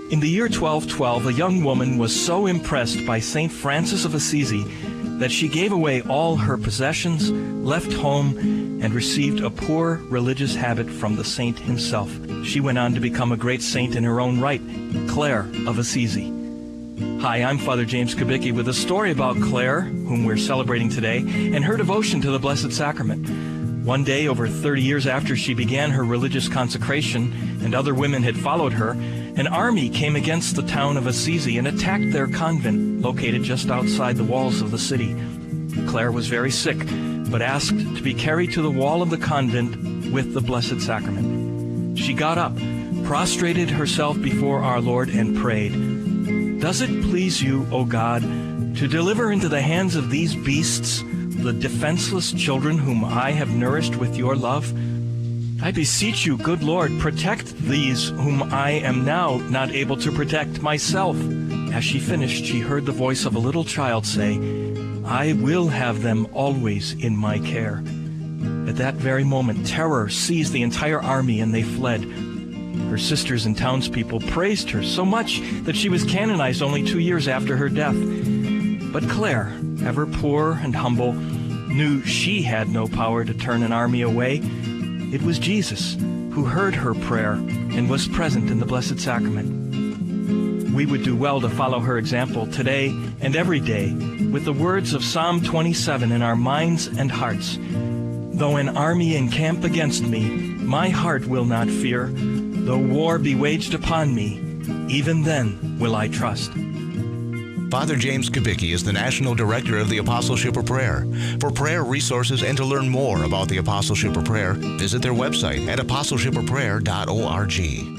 In the year 1212, a young woman was so impressed by St. Francis of Assisi that she gave away all her possessions, left home, and received a poor religious habit from the saint himself. She went on to become a great saint in her own right, Clare of Assisi. Hi, I'm Father James Kubicki with a story about Clare, whom we're celebrating today, and her devotion to the Blessed Sacrament. One day, over 30 years after she began her religious consecration and other women had followed her, an army came against the town of Assisi and attacked their convent, located just outside the walls of the city. Clare was very sick, but asked to be carried to the wall of the convent with the Blessed Sacrament. She got up, prostrated herself before our Lord, and prayed, "Does it please you, O God, to deliver into the hands of these beasts the defenseless children whom I have nourished with your love? I beseech you, good Lord, protect these whom I am now not able to protect myself." As she finished, she heard the voice of a little child say, "I will have them always in my care." At that very moment, terror seized the entire army and they fled. Her sisters and townspeople praised her so much that she was canonized only 2 years after her death. But Clare, ever poor and humble, knew she had no power to turn an army away. It was Jesus who heard her prayer and was present in the Blessed Sacrament. We would do well to follow her example today and every day with the words of Psalm 27 in our minds and hearts. Though an army encamp against me, my heart will not fear. Though war be waged upon me, even then will I trust. Father James Kubicki is the National Director of the Apostleship of Prayer. For prayer resources and to learn more about the Apostleship of Prayer, visit their website at apostleshipofprayer.org.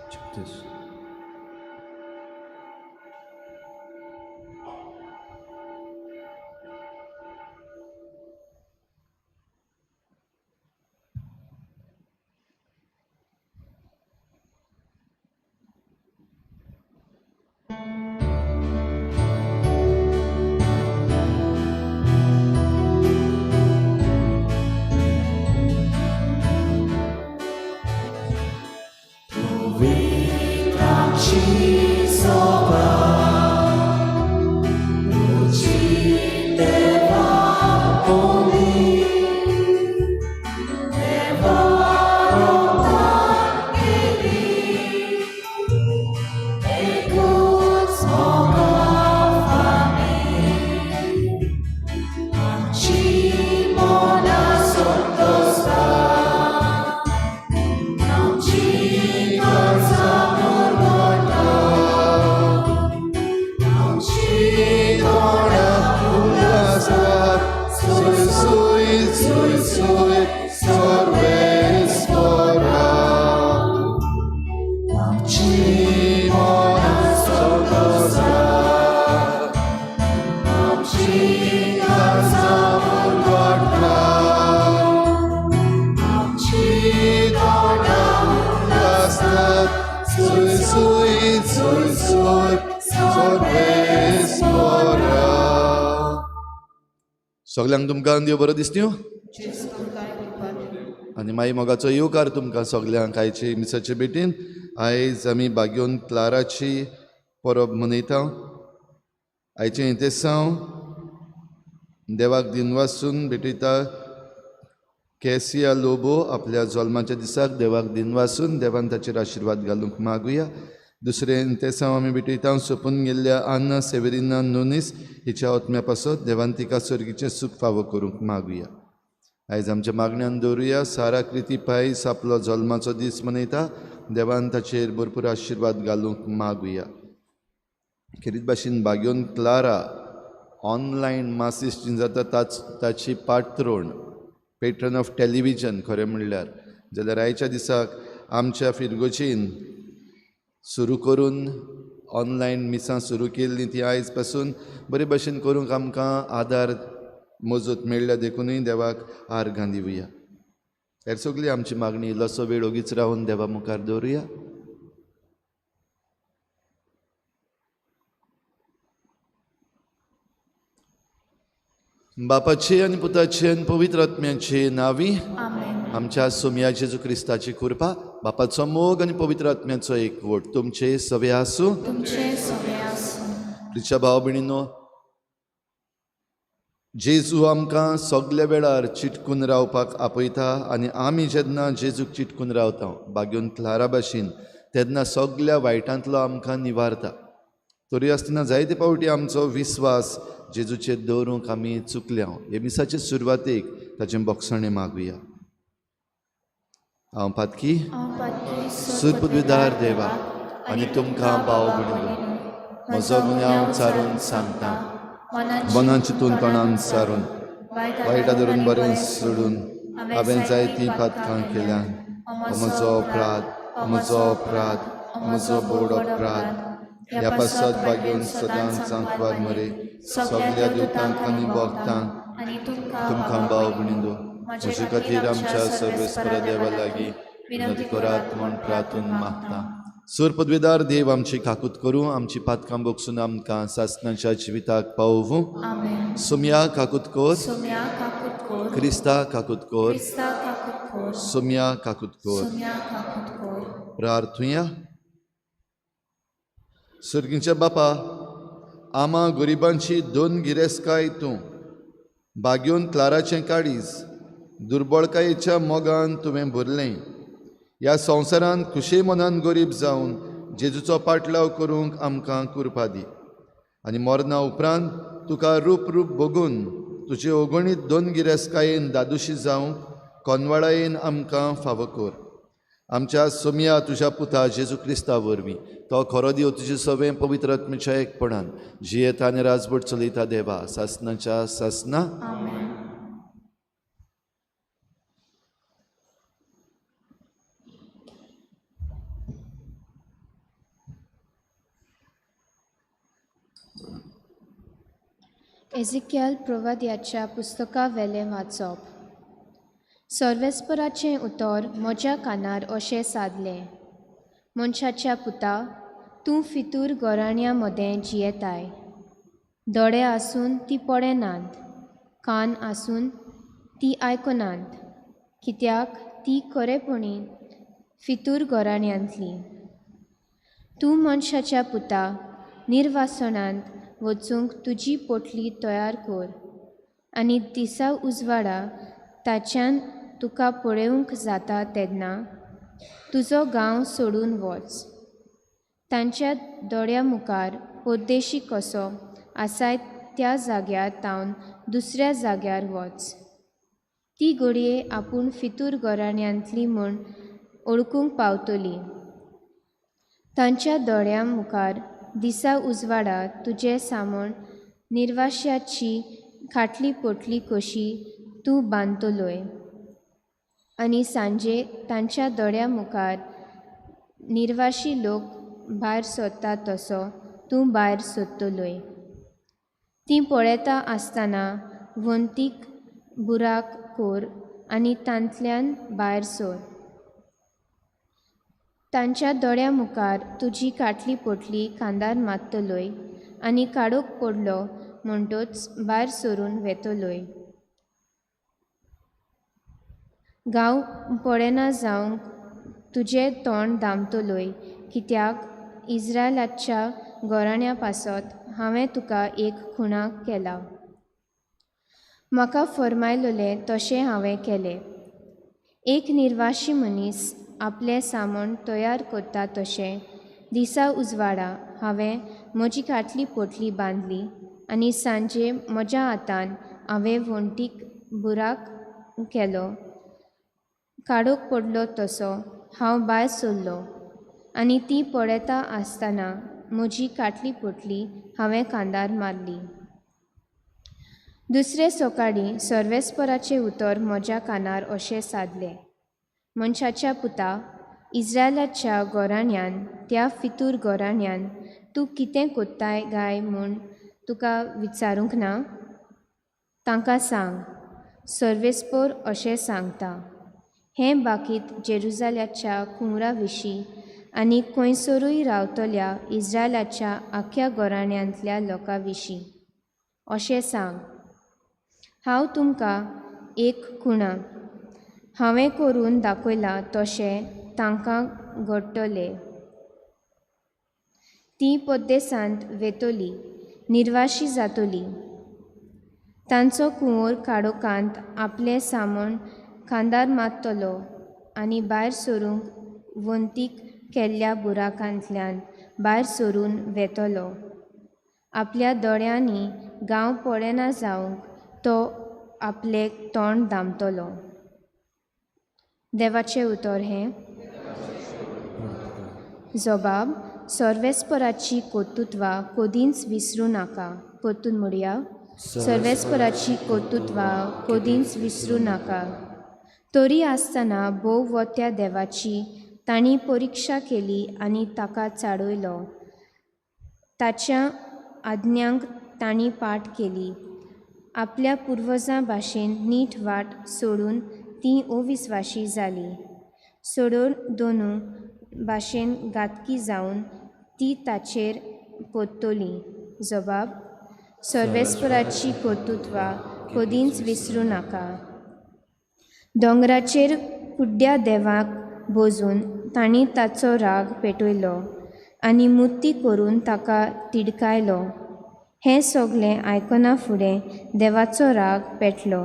Check this. Victory. सगल्यांक तुमकां देव बरो दिसता आनी माई मोगाचो येवकार तुमकां सगल्यांक आयचे मिसाचे भेटीन. आयज आमी बाग्योन क्लाराची परब मनयता. आयचें इंतेसांव देवाक दिनवासून भेटयता. केसिया लोबो आपल्या जल्माच्या दिसाक देवाक दिनवासून देवान ताचेर आशिर्वाद घालूंक मागुया. दुसरें इंतेसांव आमी भेटयता सोंपून गेल्ल्या आन्ना सेवेरिना नोनीस हिच्या आत्म्या पासत देवान तिका सर्गीचें सूख फावो करूंक मागुया. आयज आमच्या मागण्यान दवरुया. सारा कृती पायस आपलो जल्माचो दीस मनयता. देवान ताचेर भरपूर आशिर्वाद घालूंक मागुया. खेरीत भाशेन बाग्योन क्लारा ऑनलायन मासीस जी जाता ताची पात्रोण पेट्रन ऑफ टेलिविजन खरें म्हणल्यार जाल्यार आयच्या दिसाक आमच्या फिरगोचीन सुरू करून ऑनलायन मिसां सुरू केल्लीं ती आयज पासून बरे भशेन करूंक आमकां आदार मजत मेळ्ळ्या देखुनूय देवाक आर्गां दिवया. हेर सगळी आमची मागणी इल्लोसो वेळ ओगीच रावन देवा मुखार दवरुया. बापाचे आनी पुताचे आनी पवित्र आत्म्याचे नांवी आमच्या सोमया जेजू क्रिस्ताची कृपा, बापाचो मोग आनी पवित्र आत्म्याचो एकवट तुमचे सवे आसूं. प्रिच्या भाव भयणीनो, जेजू आमकां सगल्या वेळार चिटकून रावपाक आपयता आनी आमी जेन्ना जेजूक चिटकून रावता बाग्योन क्लारा भाशेन तेन्ना सगल्या वायटांतलो आमकां निवारता. तरी आसतना जायते फावटी आमचो विस्वास जेजूचेर दवरूंक आमी चुकल्या. हे मिसाचे सुरवातेक ताचें बोगसणें मागुया. हांव पातकी सुरपदवीदार देवा आनी तुमकां भाव भयणीनो म्हजो गुन्यांव सारून सांगता. मनान चिंतून तोंडान सारून वायटा धरून बरें सोडून हांवें जायतीं पातकां केल्यान. म्हजो अपराध, म्हजो अपराध, म्हजो बोड अपराध. ह्या पासत बागेवन सदांच आंकवार मरे सगल्या दुतांक आनी भक्तांक तुमकां भाव भयणीनो म्हजे खातीर आमच्या सर्वेस्परा देवा लागीं विनंती करात म्हूण प्रार्थून मागता. सूर पदवीदार देव आमची काकूत करूं, आमची पातकां बोगसून आमकां सासणाच्या जिविताक पावोवूं. सोमया काकूत कोर, क्रिस्ता काकूत कोर, सोमया काकूत कोर. प्रार्थुया. सर्गीच्या बापा, आमा गरिबांची दोन गिरेस्तकाय तूं बाग्योन क्लाराचें काळीज दुर्बळकायेच्या मोगान तुवें भरलें. ह्या संवसारांत खुशे मनान गरीब जावन जेजूचो पाटलाव करूंक आमकां कृपा दी आनी मरणा उपरांत तुका रूप रूप भोगून तुजे अगणीत दोन गिरेस्तकायेन दादोशी जावंक कोनवाळायेन आमकां फावो कर. आमच्या सोमया तुज्या पुता जेजू क्रिस्ता वरवीं तो खरो देव तुजे सवें पवित्र आत्म्याच्या एकपणान जियेता आनी राजवट चलयता देवा सासनाच्या सासना. एझिक्यल प्रवाद्याच्या पुस्तका वेलें वाचप. सर्वेस्पराचें उतर म्हज्या कानार अशें सादलें, मनशाच्या पुता, तूं फितूर घराण्या मदें जियेताय. दोळे आसून ती पळयनात, कान आसून ती आयकनात, कित्याक ती खरेपणी फितूर घराण्यांतली. तूं मनशाच्या पुता, निर्वासनांत वचूंक तुजी पोटली तयार कर आनी दिसा उजवाडा ताच्यान तुका पळोवंक जाता तेन्ना तुजो गांव सोडून वच. तांच्या दोळ्या मुखार परदेशी कसो आसाय त्या जाग्यार तावन दुसऱ्या जाग्यार वच. ती घडये आपूण फितूर घराण्यांतली म्हूण ओळखूंक पावतली. तांच्या दोळ्यां मुखार दिसा उजवाडा तुजें सामण निर्वाश्याची खाटली पोटली कशी तूं बांदतलोय आनी सांजे तांच्या दोळ्या मुखार निर्वाशी लोक भायर सरता तसो तूं भायर सरतलोय. तीं पळयता आसतना वण्टीक बुराक कोर आनी तांतल्यान भायर सर. तांच्या दोळ्या मुखार तुजी काटली पोटली खांदार मारतलोय आनी काडूंक पडलो म्हणटच भायर सरून वेतलोय. गांव पळयना जावंक तुजें तोंड दामतलोय, कित्याक इज्रायलाच्या गोराण्या पासत हांवें तुका एक खुणा केला. म्हाका फर्मायलोलें तशें हांवें केलें. एक निर्वाशी मनीस आपलें सामण तयार करता तशें दिसा उजवाडा हांवें म्हजी काटली पोटली बांदली आनी सांजे म्हज्या हातान हांवें वण्टीक बुराक केलो. काडूंक पडलो तसो हांव भायर सरलो आनी ती पळयता आसतना म्हजी काटली पोटली हांवें खांदार मारली. दुसरे सकाळीं सर्वेस्पराचें उतर म्हज्या कानार अशें सादलें, मनशाच्या पुता, इज्रायलाच्या गोराण्यान, त्या फितूर गोराण्यान तूं कितें कोत्ताय गाय म्हूण तुका विचारूंक ना? तांकां सांग, सर्वेस्पोर अशें सांगता, हें बाकीत जेरुजाल्याच्या कुंवरा विशीं आनी खंयसरूय रावतल्या इज्रायलाच्या आख्ख्या गोराण्यांतल्या लोकां विशीं अशें सांग, हांव तुमकां एक खुणा हांवें करून दाखयलां तशें तांकां घडटलें. तीं परदेसांत वेतली, निर्वाशी जातली. तांचो कुंवर काडोकांत आपलें सामण खांदार मारतलो आनी भायर सरूंक वंतीक केल्ल्या बुराकांतल्यान भायर सरून वेतलो. आपल्या दोळ्यांनी गांव पळयना जावंक तो आपलें तोंड दामतलो. देवाचें उतर हें. जबाब सर्वेस्पराची कर्तुत्वां कदींच विसरूं नाका. परतून म्हणया, सर्वेस्पराची कर्तुत्वां कदींच विसरूं नाका. तरी आसतना भोव वत्या देवाची तांणी परिक्षा केली आनी ताका चाडयलो. ताच्या आज्ञांक तांणी पाठ केली. आपल्या पुर्वजां भाशेन नीट वाट सोडून तीं अविस्वाशी जालीं. सोडून दोनू भाशेन घातकी जावन ती ताचेर परतली. जबाब सर्वेस्पराची कर्तुत्वां कदींच विसरूं नाका. दोंगराचेर कुड्ड्या देवाक भोजून तांणी ताचो राग पेटयलो आनी मुर्ती करून ताका तिडकायलो. हें सगलें आयकना फुडें देवाचो राग पेटलो.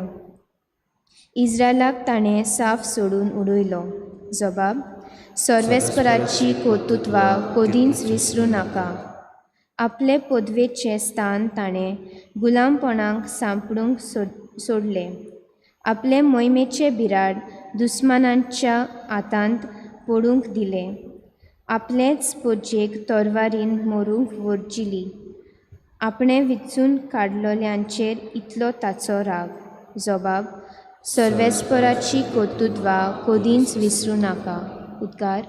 इज्रायलाक ताणें साफ सोडून उडयलो. जबाब सर्वेस्पराची कर्तुत्वां कदींच विसरूं नाका. आपले पदवेचें स्थान ताणें गुलामपणाक सांपडूंक सोडलें. आपले मोहिमेचें बिराड दुस्मानांच्या हातांत पडूंक दिलें. आपलेच परजेक तरवारीन मरूंक वर्जिली. आपणें विचून काडलोल्यांचेर इतलो ताचो राग. जबाब सर्वेस्पराची कर्तुत्वां कदींच विसरूं नाका. उद्गार.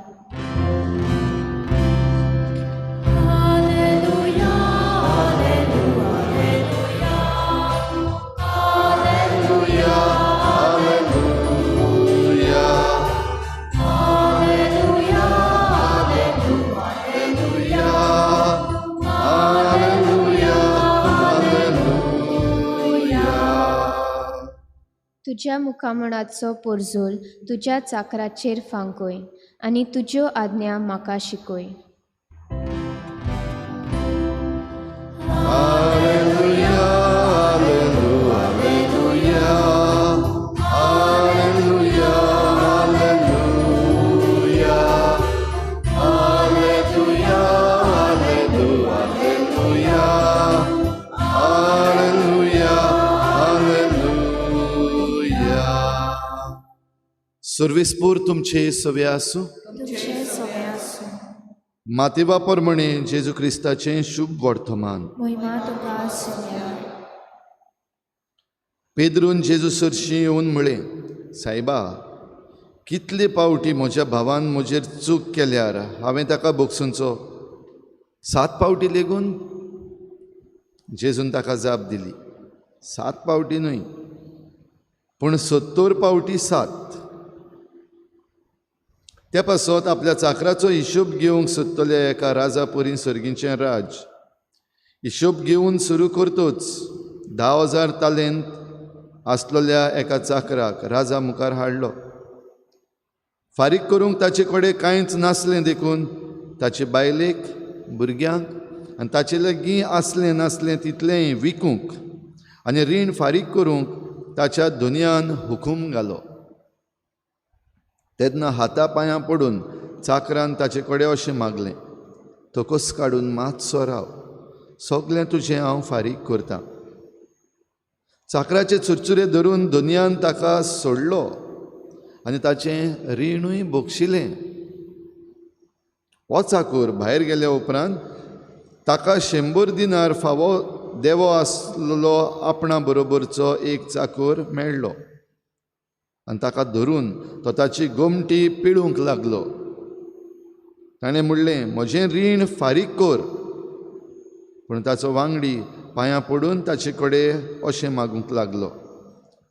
तुज्या मुखामळाचो पोरजोल तुज्या चाकराचेर फांकय आनी तुज्यो आज्ञा म्हाका शिकय. सर्वेस्पोर तुमचे सवे आसूं. मातेवा प्रमाणे जेजू क्रिस्ताचें शुभ वर्तमान. पेद्रून जेजू सरशी येवन म्हळें, सायबा, कितले पावटी म्हज्या भावान म्हजेर चूक केल्यार हांवें ताका भोगसुचो? 7 पावटी लेगून? जेजून ताका जाप दिली, 7 पावटी न्हय, पूण 70 पावटी 7. त्या पासत आपल्या चाकराचो हिशोब घेवंक सोदतल्या एका राजा परी सर्गीचें राज हिशोब घेवन सुरू करतोच 10,000 तालेंत आसलेल्या एका चाकराक राजा मुखार हाडलो. फारीक करूंक ताचे कडेन कांयच नासलें देखून ताचे बायलेक, भुरग्यांक आनी ताचे लागीं आसलें नासलें तितलेंय विकूंक आनी रीण फारीक करूंक ताच्या धनयान हुकूम घालो. तेन्ना हाता पांयां पडून चाकरान ताचे कडेन अशें मागलें, तकस काडून मातसो राव, सगळें तुजें हांव फारीक करतां. चाकराचे चुरचुरे धरून धनयान ताका सोडलो आनी ताचें रिणूय बक्षिलें. हो चाकूर भायर गेल्या उपरांत ताका 100 दिनार फावो देवो आसलेलो आपणा बरोबरचो एक चाकूर मेळ्ळो आनी ताका धरून तो ताची गोमटी पिळूंक लागलो. ताणें म्हणलें, म्हजें रीण फारीक कर. पूण ताचो वांगडी पांयां पडून ताचे कडेन अशें मागूंक लागलो,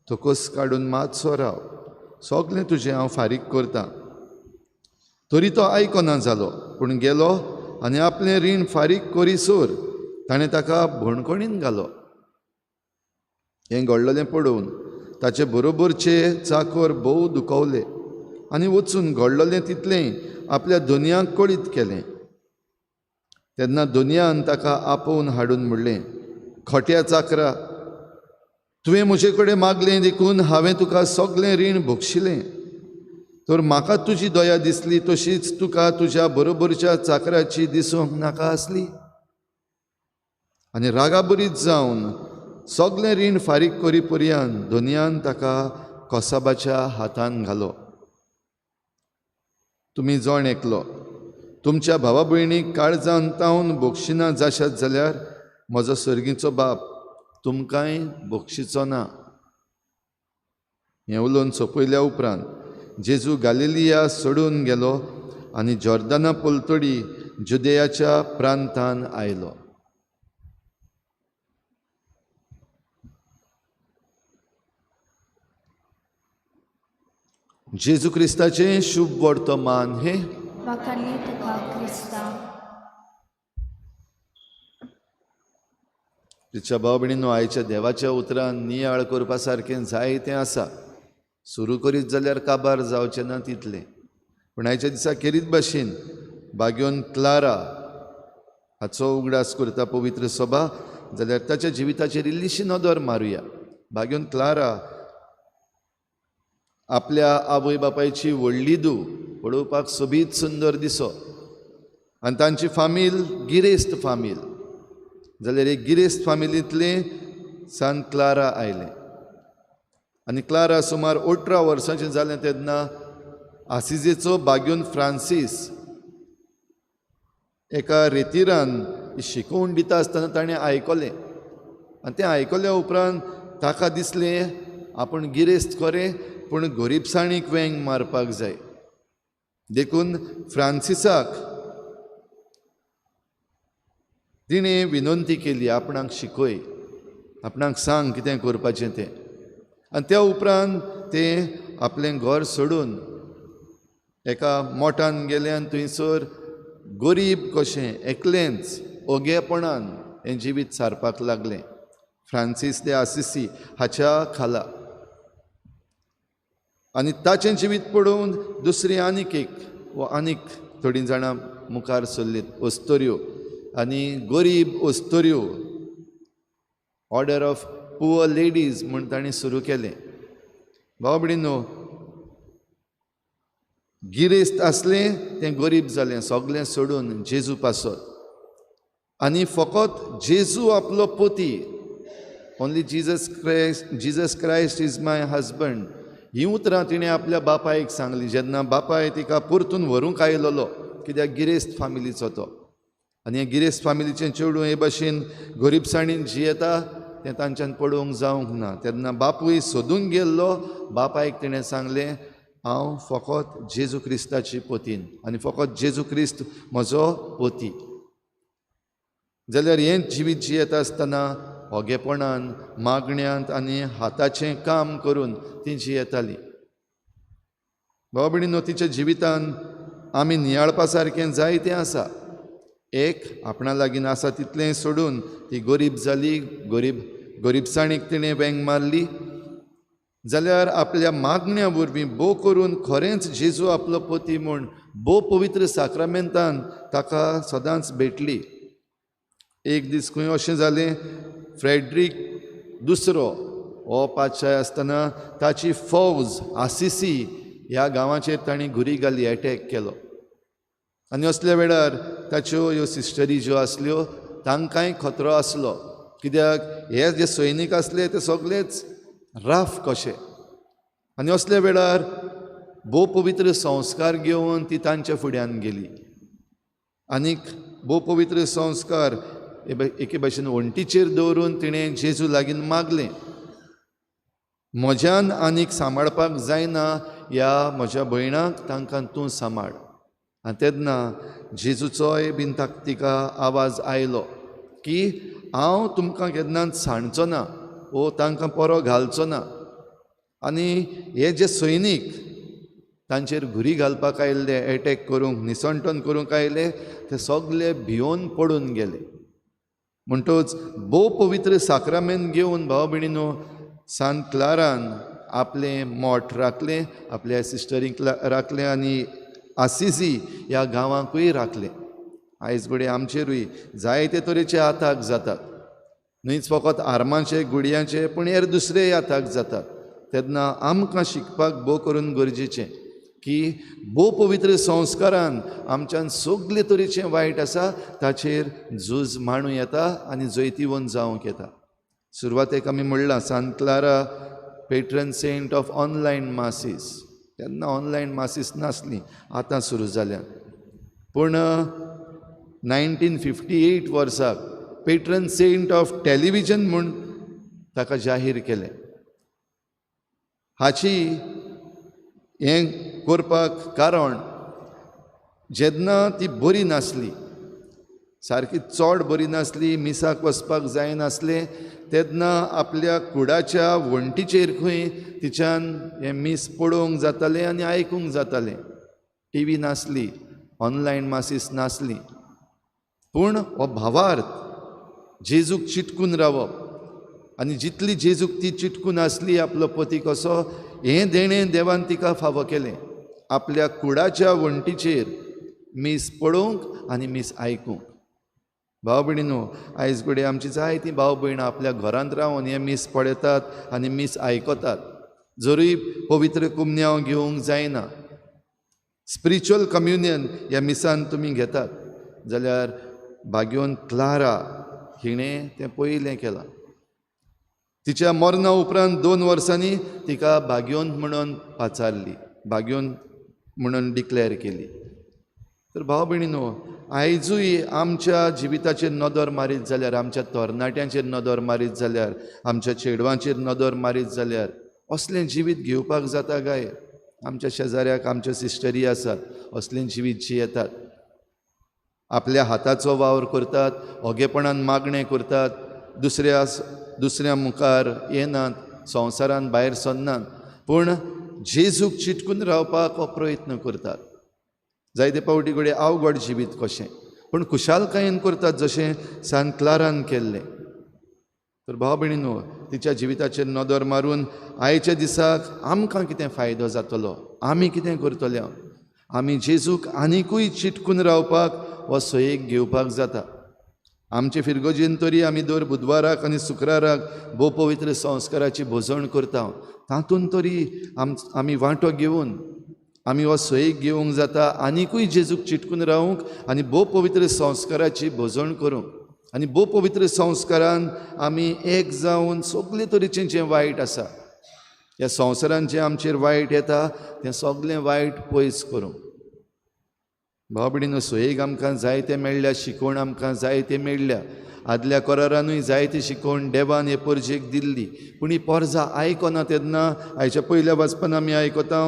तकस काडून मातसो राव, सगळें तुजें हांव फारीक करतां. तरी तो आयकना जालो, पूण गेलो आनी आपलें रीण फारीक करीसर ताणें ताका भणकणीन घालो. हें घडलेलें पळोवन ताचे बरोबरचे चाकर भोव दुखवले आनी वचून घडलेलें तितलें आपल्या धनयाक कळीत केलें. तेन्ना धनयान ताका आपोवन हाडून म्हणलें, खोट्या चाकरा, तुवें म्हजे कडेन मागलें देखून हांवें तुका सगळें रीण बक्षिलें. तर म्हाका तुजी दया दिसली तशीच तुका तुज्या बरोबरच्या चाकराची दिसूंक नाका आसली. आनी रागाबरीत जावन सगळें रीण फारीक करी पर्यंत धनयान ताका कसाबाच्या हातान घालो. तुमी जण एकलो तुमच्या भावा भयणीक काळजान तावन बक्षिना जाशात जाल्यार म्हजो सर्गीचो बाप तुमकांय बक्षिचो ना. हें उलोवन सोंपयल्या उपरांत जेजू गालिलिया सोडून गेलो आनी जॉर्दाना पलतडी जुदेयाच्या प्रांतान आयलो. जेजू क्रिस्ताचें शुभ वर्तमान हें. वाखाणली तुका क्रिस्ता. तिच्या भाव भयणींनो, आयच्या देवाच्या उतरान नियाळ करपा सारकें जायतें आसा. सुरू करीत जाल्यार काबार जावचें ना तितलें. पूण आयच्या दिसा खेरीत भाशेन बाग्योन क्लारा हाचो उगडास करता पवित्र सभा, जाल्यार ताच्या जिविताचेर इल्लीशी नदर मारुया. बाग्योन क्लारा आपल्या आवय बापायची व्हडली धूव, पळोवपाक सोबीत सुंदर दिसो आनी तांची फामील गिरेस्त फामील. जाल्यार एक गिरेस्त फामिलींतलें सान क्लारा आयलें आनी क्लारा सुमार 18 वर्सांचें जालें तेन्ना आसिजेचो बाग्योन फ्रांसीस एका रेतिरान शिकोवन दिता आसतना ताणें आयकलें आनी तें आयकल्या उपरांत ताका दिसलें आपूण गिरेस्त खरें पूण गरिबसाणीक वेंग मारपाक जाय. देखून फ्रांसिसाक तिणें विनंती केली, आपणाक शिकय, आपणाक सांग कितें करपाचें तें. आनी त्या उपरांत तें आपलें घर सोडून एका मोठान गेलें आनी थंयसर गरीब कशें एकलेंच ओगेपणान हें जिवीत सारपाक लागलें फ्रांसीस दे आसिसी हाच्या खाला. आनी ताचें जिवीत पळोवन दुसरी आनीक एक वा आनीक थोडीं जाणां मुखार सरलीं, अस्तोऱ्यो आनी गरीब अस्तोऱ्यो, ऑर्डर ऑफ पुअर लेडीज म्हूण तांणी सुरू केलें. भाव भयणींनो, गिरेस्त आसलें तें गरीब जालें, सगळें सोडून जेजू पासत. आनी फकत जेजू आपलो पती, only Jesus Christ, Jesus Christ is my husband, हीं उतरां तिणें आपल्या बापायक सांगली जेन्ना बापाय तिका परतून व्हरूंक आयलोलो, कित्याक गिरेस्त फामिलीचो तो. आनी हे गिरेस्त फामिलीचें चेडूं हे भाशेन गरिबसाणीन जियेता तें तांच्यान पळोवंक जावंक ना. तेन्ना बापूय सोदूंक गेल्लो, बापायक तिणें सांगलें हांव फकत जेजू क्रिस्ताची पतीन आनी फकत जेजू क्रिस्त म्हजो पती. जाल्यार हें जिवीत जियेता आसतना ओगेपणान, मागण्यांत आनी हाताचें काम करून ती जियेताली. भाव भयणींनो, तिच्या जिवितान आमी नियाळपा सारकें जायतें आसा. एक, आपणा लागीं आसा तितलें सोडून ती गरीब जाली, गरिबसाणीक तिणें वेंग मारली. जाल्यार आपल्या मागण्या वरवीं भोव करून खरेंच जेजू आपलो पती म्हूण भोव पवित्र साक्रामेंतान ताका सदांच भेटली. एक दीस खंय अशें जालें, फ्रेड्रीक दुसरो हो पातशाय आसतना ताची फौज आसिसी ह्या गांवाचेर तांणी घुरी घाली, एटॅक केलो. आनी असल्या वेळार ताच्यो ह्यो सिस्टरी ज्यो आसल्यो तांकांय खतरो आसलो, कित्याक हे जे सैनीक आसले ते सगळेच राफ कशे. आनी असल्या वेळार भोव पवित्र संस्कार घेवन ती तांच्या फुड्यान गेली आनीक भोव पवित्र संस्कार एके भाशेन वण्टीचेर दवरून तिणें जेजू लागीं मागलें, म्हज्यान आनीक सांबाळपाक जायना ह्या म्हज्या भयणाक, तांकां तूं सांबाळ. आनी तेन्ना जेजूचोय बीन तिका आवाज आयलो की हांव तुमकां केन्नाच सांडचो ना वो तांकां परो घालचो ना. आनी हे जे सैनीक तांचेर घुरी घालपाक आयिल्ले, एटॅक करूंक, निसंटन करूंक आयले, ते सगळे भियोन पडून गेले. म्हणटच भोव पवित्र साक्रामेंत घेवन भाव भयणीनो सांत क्लारान आपलें मठ राखलें, आपल्या सिस्टरींक राखलें आनी आसिसी ह्या गांवांकूय राखलें. आयज घडये आमचेरूय जायते तरेचे आताक जातात, न्हयच फकत आर्मांचे गुडयांचे पूण हेर दुसरेय आताक जातात. तेन्ना आमकां शिकपाक भोव करून गरजेचें की भोव पवित्र संस्कारान आमच्यान सगळे तरेचें वायट आसा ताचेर झूज मांडूं येता आनी जैतिवंत जावंक येता. सुरवातेक आमी म्हणलां Sant Clara patron saint of online masses. तेन्ना ऑनलायन मासीस नासली, आतां सुरू जाल्यात. पूण 1958 वर्साक पेट्रन सेंट ऑफ टेलिविजन म्हूण ताका जाहीर केलें. हाची हें करपाक कारण जेन्ना ती बरी नासली, सारकी चड बरी नासली, मिसाक वचपाक जायनासलें, तेन्ना आपल्या कुडाच्या वण्टीचेर खंय तिच्यान हें मीस पळोवंक जातालें आनी आयकूंक जातालें. टी व्ही नासली, ऑनलायन मासीस नासली, पूण हो भावार्थ जेजूक चिटकून रावप आनी जितली जेजूक ती चिटकून आसली आपलो पती कसो, हें देणें देवान तिका फावो केलें, आपल्या कुडाच्या वण्टीचेर मीस पळोवंक आनी मीस आयकूंक. भाव भयणीनो, आयज घडये आमची जायतीं भाव भयणां आपल्या घरांत रावन हें मीस पळयतात आनी मीस आयकतात, जरूय पवित्र कुमन्यांव घेवंक जायना. स्पिरिच्युअल कम्युनियन ह्या मिसान तुमी घेतात जाल्यार भाग्योन क्लारा हिणें तें पयलें केलां. तिच्या मरणा उपरांत 2 वर्सांनी तिका भाग्योन म्हणून पाचारली, भाग्योन म्हणून डिक्लेअर केली. तर भाव भयणीनो, आयजूय आमच्या जिविताचेर नदर मारीत जाल्यार, आमच्या तरणाट्यांचेर नदर मारीत जाल्यार, आमच्या चेडवांचेर नदर मारीत जाल्यार असलें जिवीत घेवपाक जाता काय? आमच्या शेजाऱ्याक आमच्यो सिस्टरी आसात असलें जिवीत जियेतात, आपल्या हाताचो वावर करतात, ओगेपणान मागणें करतात, दुसऱ्या मुखार येनात, संवसारान भायर सरनात, पूण जेजूक चिटकून रावपाक हो प्रयत्न करतात. जायते फावटी घडये अवघड जिवीत कशें, पूण खुशालकायेन करतात जशें सांत क्लारान केल्लें. तर भाव भयणीनो, तिच्या जिविताचेर नदर मारून आयच्या दिसाक आमकां कितें फायदो जातलो, आमी कितें करतले? आमी जेजूक आनिकूय चिटकून रावपाक हो सयेक घेवपाक जाता. आमचे फिरगोजेन तरी आमी दर बुधवाराक आनी शुक्राराक भोव पवित्र संस्काराची भोजण करता, तातूंत तरी आमी वांटो घेवन आमी हो सयेक घेवंक जाता, आनिकूय जेजूक चिटकून रावूंक आनी भोव पवित्र संस्काराची भोजण करूंक. आनी भोव पवित्र संस्कारान आमी एक जावन सगळे तरेचें जें वायट आसा, ह्या संवसारान जें आमचेर वायट येता तें सगळें वायट पयस करूंक. भाव भयणीनो, सयेक आमकां जायते मेळ्ळ्या, शिकवण आमकां जायते मेळ्ळ्या. आदल्या करारानूय जायती शिकवण देवान हे परजेक दिल्ली, पूण ही पोरजा आयकना. तेन्ना आयच्या पयल्या वाचपान आमी आयकता,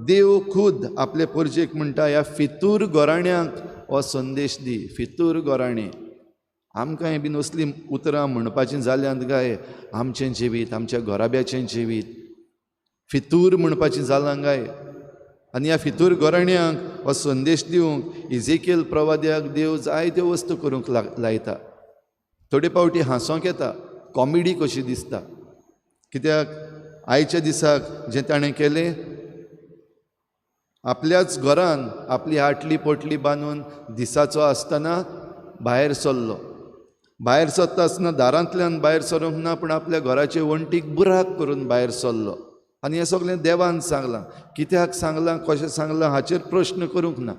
देव खुद आपले परजेक म्हणटा, ह्या फितूर गोराण्यांक हो संदेश दी. फितूर गोराणें, आमकांय बीन असलीं उतरां म्हणपाचीं जाल्यांत काय? आमचें जिवीत, आमच्या घराब्याचें जिवीत फितूर म्हणपाचीं जालां काय? आनी ह्या फितूर गोराण्यांक हो संदेश दिवंक इजेकियल प्रवाद्याक देव जायत्यो वस्तू करूंक लायता. थोडे फावटी हांसोंक येता, कॉमेडी कशी दिसता, कित्याक आयच्या दिसाक जें ताणें केलें, आपल्याच घरान आपली आटली पोटली बांदून दिसाचो आसतना भायर सरलो. भायर सरता आसतना दारांतल्यान भायर सरूंक ना, पूण आपल्या घराचे वण्टीक बुराक करून भायर सरलो. आनी हें सगळें देवान सांगलां. कित्याक सांगलां, कशें सांगलां हाचेर प्रश्न करूंक ना,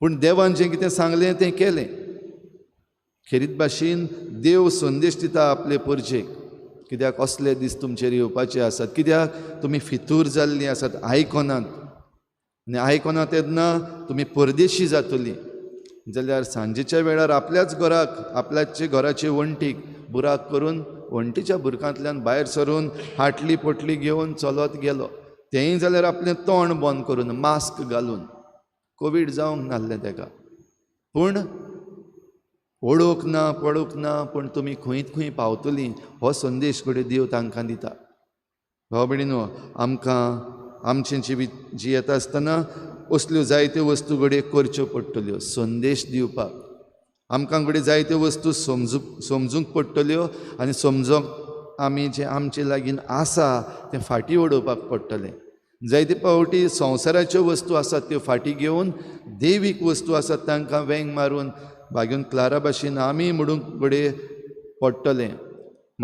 पूण देवान जें कितें सांगलें तें केलें. खेरीत भाशेन देव संदेश दिता आपले परजेक, कित्याक असले दीस तुमचेर येवपाचे आसात, कित्याक तुमी फितूर जाल्लीं आसात, आयकनात, आनी आयकना तेन्ना तुमी परदेशी जातलीं. जाल्यार सांजेच्या वेळार आपल्याच घराक, आपल्याचे घराचे वण्टीक बुराक करून वण्टीच्या बुरकांतल्यान भायर सरून हाटली पोटली घेवन चलत गेलो. तेंय जाल्यार आपलें तोंड बंद करून, मास्क घालून. कोवीड जावंक नासलें तेका, पूण ओडूंक ना पडूंक ना, पूण तुमी खंय खंय पावतलीं हो संदेश घडये देव तांकां दिता. भाव भयणीनो, आमकां आमचें जिवीत जियेता आसतना असल्यो जायत्यो वस्तू घडये करच्यो पडटल्यो. संदेश दिवपाक आमकां घडये जायत्यो वस्तू समजूंक पडटल्यो, आनी समजूंक आमी जें आमचे लागीं आसा तें फाटीं उडोवपाक पडटलें. जायते फावटी संवसाराच्यो वस्तू आसात त्यो फाटीं घेवन देवीक वस्तू आसात तांकां वेंग मारून भाग्योन क्लारा भाशेन आमी म्हणूंक घडये पडटलें,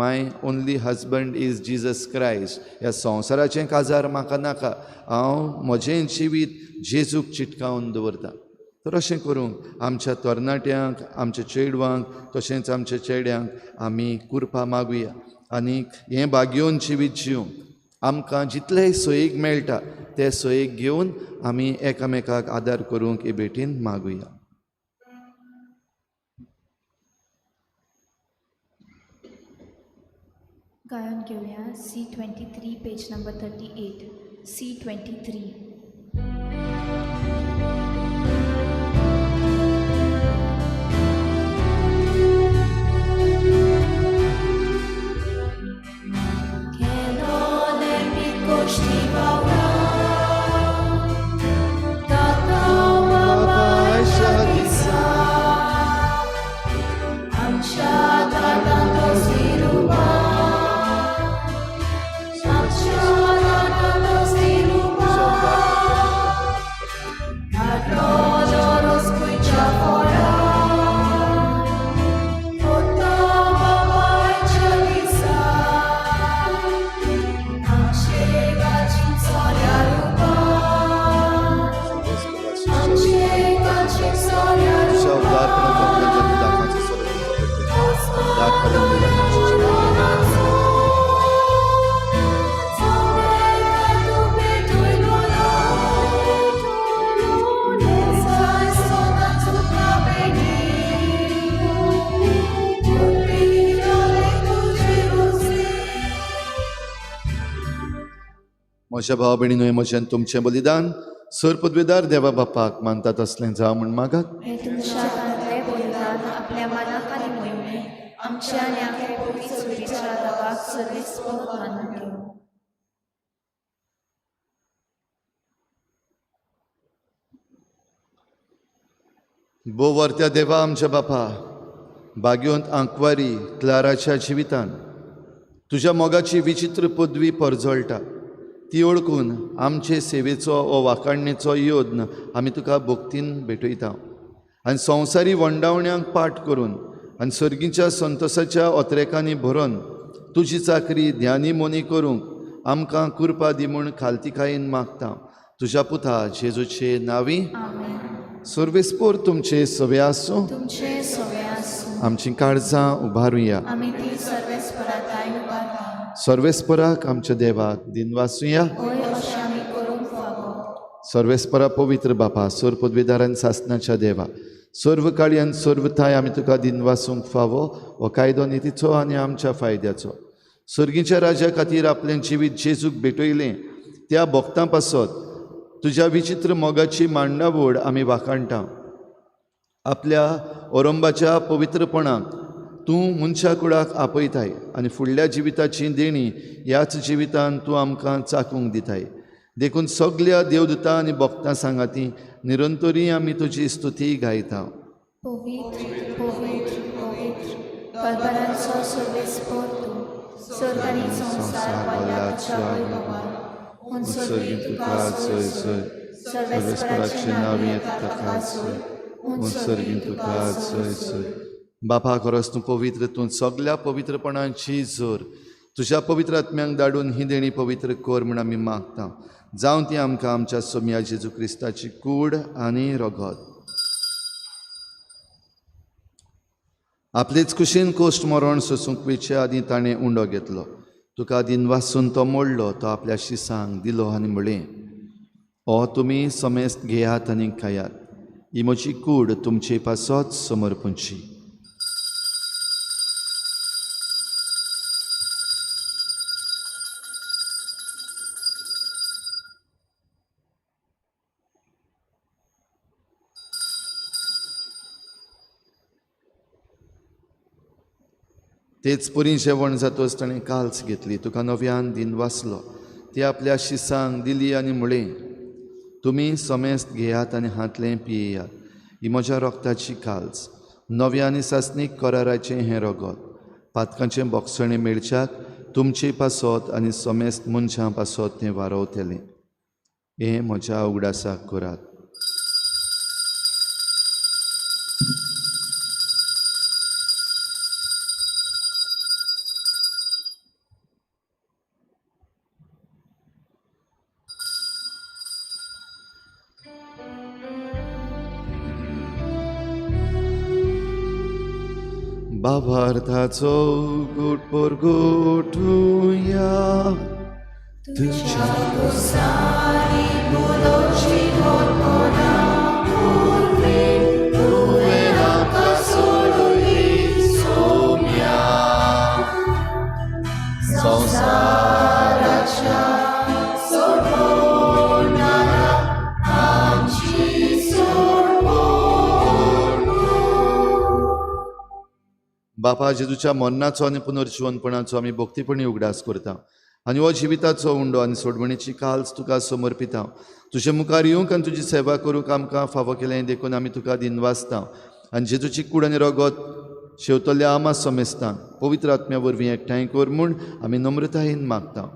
my only husband is Jesus Christ. ह्या संवसाराचें काजार म्हाका नाका, हांव म्हजें जिवीत जेजूक चिटकावन दवरता. तर अशें करूंक आमच्या तरणाट्यांक, आमच्या चेडवांक, तशेंच आमच्या चेड्यांक आमी कुरपा मागुया आनी हें भाग्योन जिवीत जिवंक आमकां जितलेय सोयीक मेळटा ते सोयीक घेवन आमी एकामेकाक आदार करूंक हे भेटीन मागुया. गायन घेवया C23 page number 38. C23. म्हज्या भाव भयणीनो, म्हजें तुमचें बलिदान सर पदवेदार देवा बापाक मानतात असलें जावं म्हूण मागात. हे तुमच्या हातांतलें बलिदान आपल्या मनाक आनी मोहिमे आमच्या आनी आख्या पवित्र सुरीच्या देवाक सर्वेस्पर मानून घेवं. बोवर्त्या देवा आमच्या बापा, भाग्योंत आंकवारी क्लाराच्या जिवितान तुज्या मोगाची विचित्र पदवी परजळटा, ती ओळखून आमचे सेवेचो वो वाखाणणेचो यत्न आमी तुका भक्तीन भेटयता आनी संवसारी वंडावण्यांक पाठ करून आनी सर्गीच्या संतोसाच्या ओत्रेकांनी भरून तुजी चाकरी ध्यानी मोनी करूंक आमकां कुरपा दी म्हूण खालतीकायेन मागता. तुज्या पुता जेजूचे नांवी. सर्वेस्पोर तुमचे सवे आसूं. आमचीं काळजां उबारुया. सर्वेस्पराक आमच्या देवाक दिनवासुया. सर्वेस्परा पवित्र बापा, सर्व पदवीदारान सासनाच्या देवा, सर्व काळी आनी सर्व थाय आमी तुका दिनवासूंक फावो हो कायदो नितीचो आनी आमच्या फायद्याचो. सर्गीच्या राजा खातीर आपलें जिवीत जेजूक भेटयलें त्या भक्तां पासत तुज्या विचित्र मोगाची मांडावळ आमी वाखाणटा. आपल्या ओरंबाच्या पवित्रपणाक तूं मनशा कुडाक आपयताय आनी फुडल्या जिविताची देणी ह्याच जिवितान तूं आमकां चाकूंक दिताय. देखून सगल्या देवदूतां आनी भक्तां सांगाती निरंतरी आमी तुजी स्तुती गायता. पवित्र पवित्र पवित्र परबरांचो सर्वेस्पर तूं, स्वर्ग आनी संवसार भरला तुज्या वैभवान. उत्सर्गीत तुका जय जय. सर्वेस्पराचें नांव येता ताका जय. उत्सर्गीत तुका जय जय. बापा खरोच तूं पवित्र, तूं सगल्या पवित्रपणाची जोर. तुज्या पवित्र आत्म्यांक धाडून ही देणी पवित्र कर म्हूण आमी मागता. जावं ती आमकां आमच्या सोमया जेजू क्रिस्ताची कूड आनी रगत. आपलेच कुशीन कोश्ट मरण सोसूंक वयचे आदीं ताणें उंडो घेतलो. तुका दिनवासून तो मोडलो, तो आपल्या शिसांक दिलो आनी म्हळें, ओ तुमी समेस्त घेयात आनी खायात, ही म्हजी कूड तुमचे पासत समर्पणची. तेच परी जेवण जातच ताणें काल्स घेतली, तुका नव्यान दिन वाचलो, ती आपल्या शिसांक दिली आनी म्हळें, तुमी समेस्त घेयात आनी हांतलें पियेयात, ही म्हज्या रोगताची काल्स, नव्या आनी सासणीक कराराचें हें रगत, पातकांचें बोगसणें मेळच्याक तुमचे पासत आनी समेस्त मनशां पासत तें वारवतलें. हें म्हज्या उगडासाक करात. भावार्थाचो गुट परगटुया. तुज्या कुसांनी मुलोची मोरपणा पुरवीं तुवें आमकां सोडली सोम्या. संवसाराच्या सोडवणारा आमची सोडवण. बापा जेजूच्या मरणाचो आनी पुनर्जिवनपणाचो आमी भक्तीपणी उगडास करता आनी हो जिविताचो उंडो आनी सोडवणीची काल्स तुका समर्पिता. तुजे मुखार येवंक आनी तुजी सेवा करूंक आमकां फावो केलें देखून आमी तुका दिनवासता. आनी जेजूची कूड आनी रगत शेवतल्या आमा समेस्तांक पवित्र आत्म्या वरवीं एकठांय कर म्हूण आमी नम्रतायेन मागता.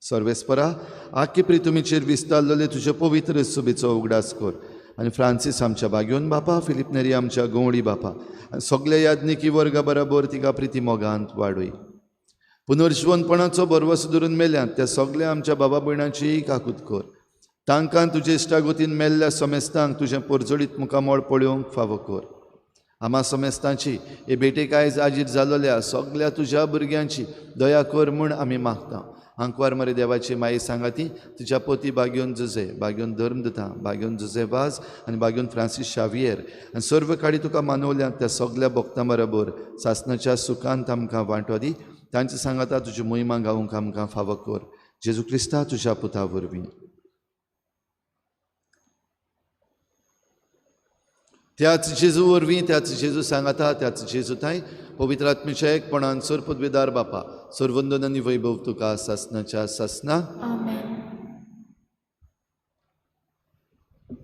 सर्वेस्परा आख्खे प्रितुमीचेर विस्तारलेले तुजे पवित्र सुबेचो उगडास कर आनी फ्रांसीस आमच्या बाग्योन बापा, फिलीप नेरी आमच्या गंवडी बापा आनी सगल्या याज्ञिकी वर्गा बराबर तिका प्रिती मोगांत वाडय. पुनर्जिवनपणाचो भरवसो धरून मेल्यात त्या सगल्या आमच्या बाबा भयणांचीय काकूत कर. तांकां तुजे इश्टागतीन मेल्ल्या समेस्तांक तुजें परजळीत मुखामळ पळोवंक फावो कर. आमा समेस्तांची हे भेटेक आयज आजीर जालोल्या सगल्या तुज्या भुरग्यांची दया कर म्हूण आमी मागता. आंकवार मरे देवाची माई सांगाती तुज्या पोती बाग्योन जुजे, बाग्योन धर्मदुता, बाग्योन जुजे वाज आनी बाग्योन फ्रांसीस शावियर आनी सर्व काडी तुका मानवल्यात त्या सगल्या भक्तां बरोबर सासणाच्या सुखांत आमकां वांटो दी. तांचे सांगाता तुजी मोहिमा गावूंक आमकां फावो कर. जेजू क्रिस्ता तुज्या पुता वरवीं. त्याच जेजू वरवीं, त्याच जेजू सांगाता, त्याच जेजू थांय पवित्र आत्मेच्या एकपणान सर्वपदवीदार बापा सर्वंदन आनी वैभव तुका सासणाच्या सासना. आमेन.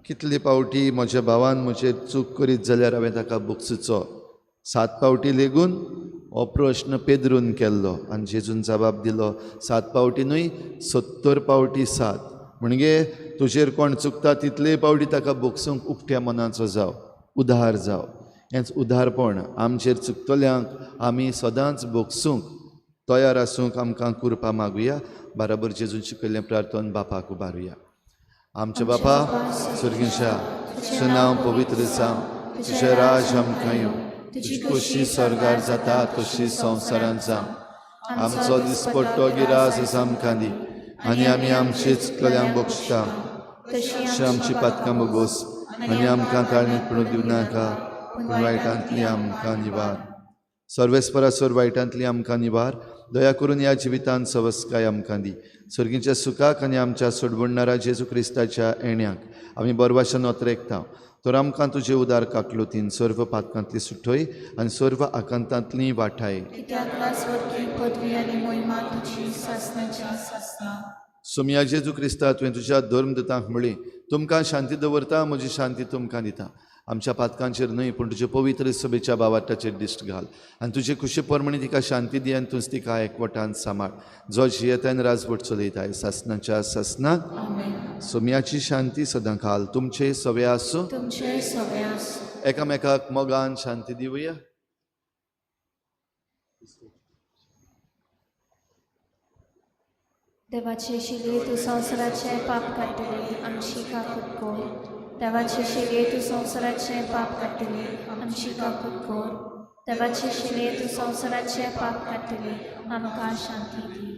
कितले पावटी म्हज्या भावान म्हजेर चूक करीत जाल्यार हांवें ताका बोगसुचो. 7 पावटी लेगून हो प्रश्न पेद्रून केल्लो आनी जेजून जबाब दिलो, 7 पावटी न्हय 70 पावटी 7. म्हणजे तुजेर कोण चुकता तितले पावटी ताका बोगसूंक उकत्या मनाचो जाव, उदार जाव. हेंच उदारपण आमचेर चुकतल्यांक आमी सदांच बोगसूंक तयार आसूंक आमकां कृपा मागुया. बराबर जेजून शिकयल्लें प्रार्थन बापाक उबारुया. आमच्या बापा स्वर्गीच्या, तुजें नांव पवित्र जावं, तुजें राज आमकां येवं, तुजी खोशी स्वर्गार जाता तशी संवसारांत जावं. आमचो दिसपट्टो गिरास आमकां दी आनी आमी आमचे चुकतल्यांक बक्षता तशी आमची पातकां बोगोस आनी आमकां ताळणीत पडूंक दिवं नाका, पूण वायटांतली आमकां निवार. सर्वेस्परा सर वायटांतली आमकां निवार. दया करून ह्या जिवितांत सवस्काय आमकां दी. सर्गीच्या सुखाक आनी आमच्या सोडवणणारा जेजू क्रिस्ताच्या येण्याक आमी बरवाशान ओतरेकता. तर आमकां तुजे उदार काकलुतीन सर्व पातकांतली सुटय आनी सर्व आकांतांतली वाठाय. सोमया जेजू क्रिस्ता, तुवें तुज्या धर्मदुतांक म्हळी, तुमकां शांती दवरता, म्हजी शांती तुमकां दिता. आमच्या पातकांचेर न्हय पूण तुजे पवित्र सभेच्या बावाटाचेर दिश्ट घाल आनी तुजे खुशे प्रमाणे तिका शांती दी आनी तूंच तिका एकवटान सांबाळ, जो जियेतान राजवट चलयताय सासनाच्या सासनाक. सोम्याची शांती सदां खाल तुमचे सवे आसूं. एकामेकाक मोगान शांती दिवया. देवाचे शिले तूं संवसाराचें पाप काडटली आमची काकूट कोर. देवाचे शिले तूं संवसाराचें पाप काडटली आमची काकूट कोर. देवाचे शिले तूं संवसाराचें पाप काडटली आमकां शांती दी.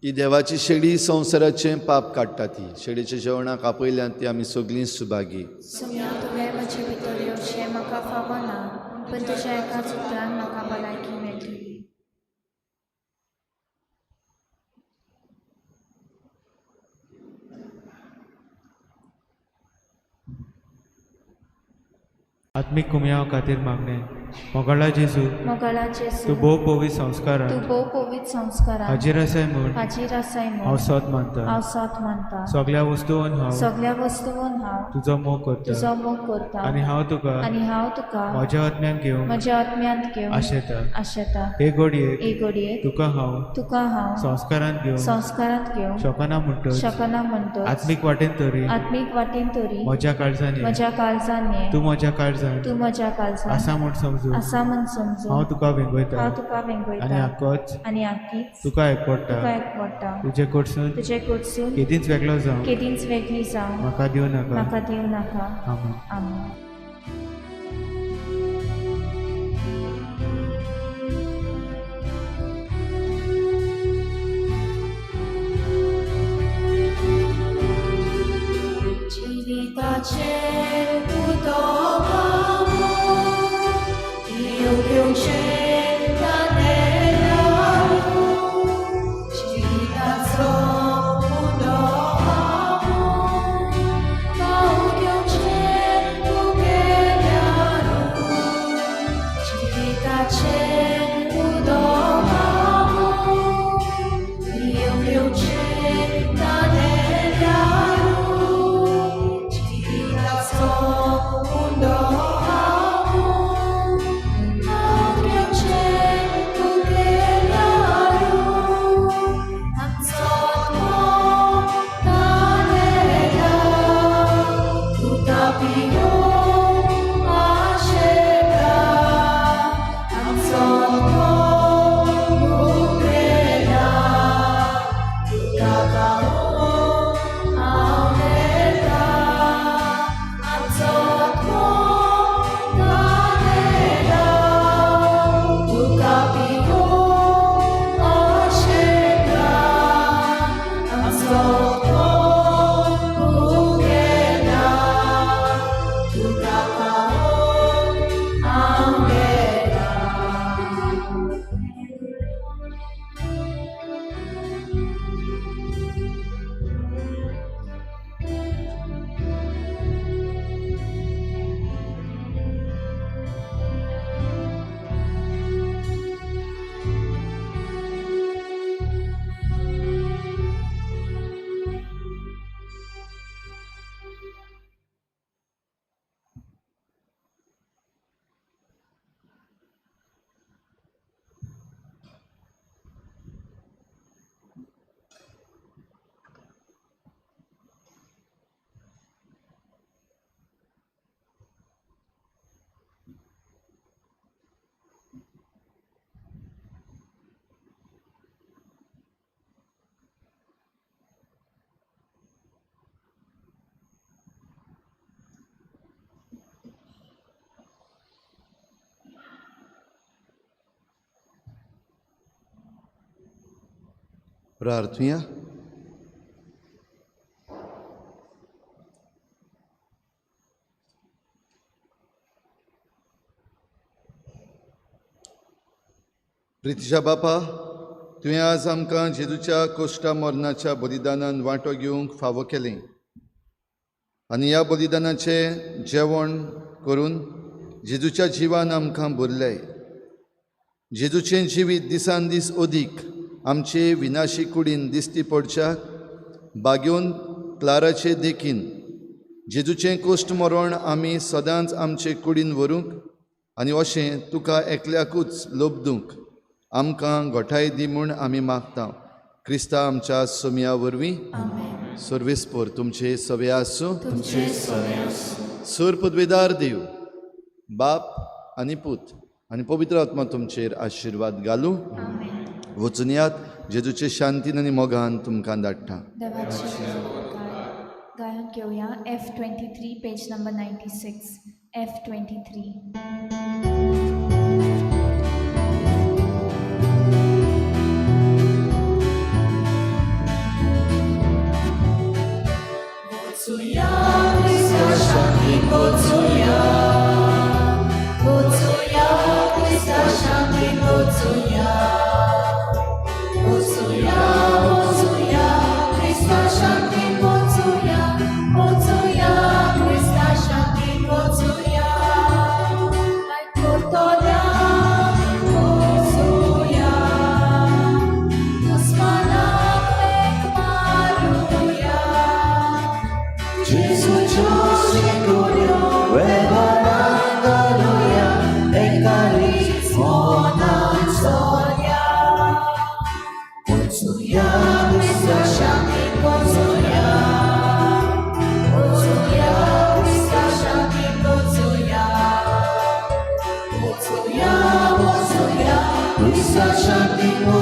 ही देवाची शेळी संवसाराचें पाप काडटा. ती शेळीच्या जेवणाक आपयल्यान ती आमी सगळीं सुभागी. सोम्या तुवें म्हजे भितर येवचें म्हाका फावना, पण तुज्या एकाच उतरान म्हाका भलायकी मेळटली. आत्मीक कुमयाव खातीर मागणें. मोगाळा जेजू, मोगाळा जेजू, तूं भोव पवित्र संस्कारान, तूं भोव पवित्र संस्कारान हाजीर आसाय म्हूण, हाजीर आसाय म्हूण हांव सोद मानता, हांव सोद मानता. सगळ्या वस्तून हांव, सगळ्या वस्तून हांव तुजो मोग करता, तुजो मोग करता. आनी हांव तुका, आनी हांव तुका म्हज्या आत्म्यान घेवन, म्हज्या आत्म्यांत घेवन आशेता, आशेता. हे घडयेक, हे घडयेक तुका हांव, तुका हांव संस्कारांत घेवन, संस्कारांत घेवन शकना म्हणटच, शकना म्हणटच, आत्मीक वाटेन तरी, आत्मीक वाटेन तरी म्हज्या काळजान, म्हज्या काळजान ये, तूं म्हज्या काळजान, तूं म्हज्या काळजान आसा म्हूण समजून, आसा म्हूण समजून हांव तुका वेंगयता, हांव तुका वेंगयता. आनी आकोच, आनी आकीच तुका एकवडटा, तुका एकवडटा. तुजे कडसून, तुजे कडसून केदींच वेगळो जावं, केदींच वेगळी जावं म्हाका दिवं नाका, म्हाका दिवं नाका. आमेन. आमेन. जिविताचें उदक प्रार्थुया. प्रितीच्या बापा, तुवें आज आमकां जेजूच्या कोश्टा मरणाच्या बलिदानान वांटो घेवंक फावो केलें आनी ह्या बलिदानाचें जेवण करून जेजूच्या जिवान आमकां भरलें. जेजूचें जिवीत दिसान दीस अदीक आमचे विनाशी कुडीन दिश्टी पडच्याक बागेवन क्लाराचे देखीन जेजूचें कोश्ट मरण आमी सदांच आमचे कुडीन व्हरूंक आनी अशें तुका एकल्याकूच लोबदूंक आमकां गोठाय दी म्हूण आमी मागता. क्रिस्ता आमच्या सोमया वरवीं. सर्वेस्पोर तुमचे सवे आसूं. सूर पदवेदार देव बाप आनी पूत आनी पवित्र आत्मा तुमचेर आशिर्वाद घालूं. वचुनयात जेजूचे शांतीन आनी मोगान तुमकां धाडटा. गायन घेवया F23 page number 96 F23. Shanti.